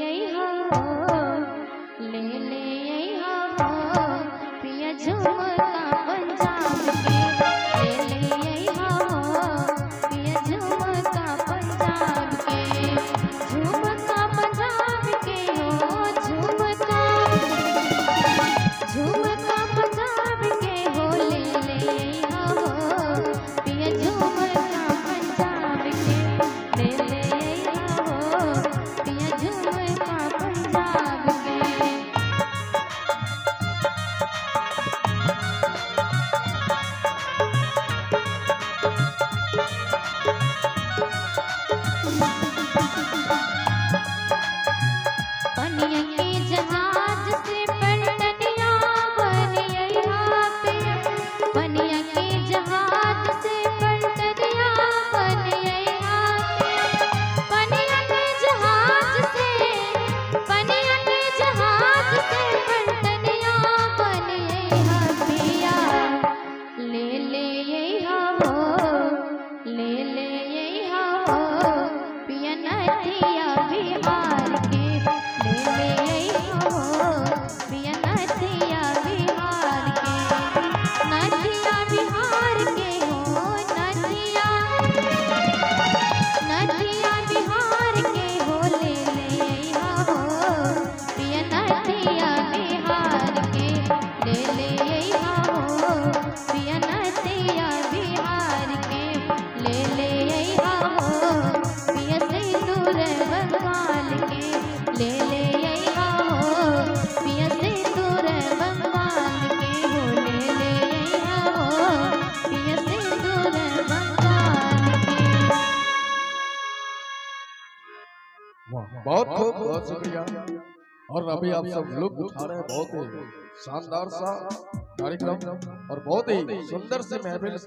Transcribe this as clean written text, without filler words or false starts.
अइहा हो, ले ले अइहा हो पिया झुमका पंजाब के, ले ले अइहा हो पिया झुमका पंजाब के, झुमका पंजाब के हो, झुमका झुमका पंजाब के हो, ले ले अइहा हो पिया झुमका पंजाब के, ले ले अइहा हो पिया झुमका पंजाब के। पनिया के जहाज से पलटनिया बनी अइहा पिया, पनिया के जहाज से पलटनिया बनी अइहा पिया, पनिया के जहाज से, पनिया के जहाज से पलटनिया बनी अइहा पिया, ले ले अइहा हो, ले ले अइहा हो पिया नथिया बिहार के, ले ले अइहा हो पिया नथिया बिहार के, नथिया बिहार के हो, नथिया नथिया बिहार के हो, ले ले अइहा हो पिया नथिया बिहार के, ले ले अइहा हो पिया नथिया बिहार के, ले ले अइहा हो पिया सिंदूर बंगाल के, ले ले अइहा हो पिया सिंदूर बंगाल के हो, ले ले अइहा हो पिया सिंदूर बंगाल के। वाह, बहुत खूब, बहुत शुक्रिया। और अभी आप सब लुत्फ उठा रहे हैं बहुत ही शानदार सा कार्यक्रम और बहुत ही सुंदर सी महफिल।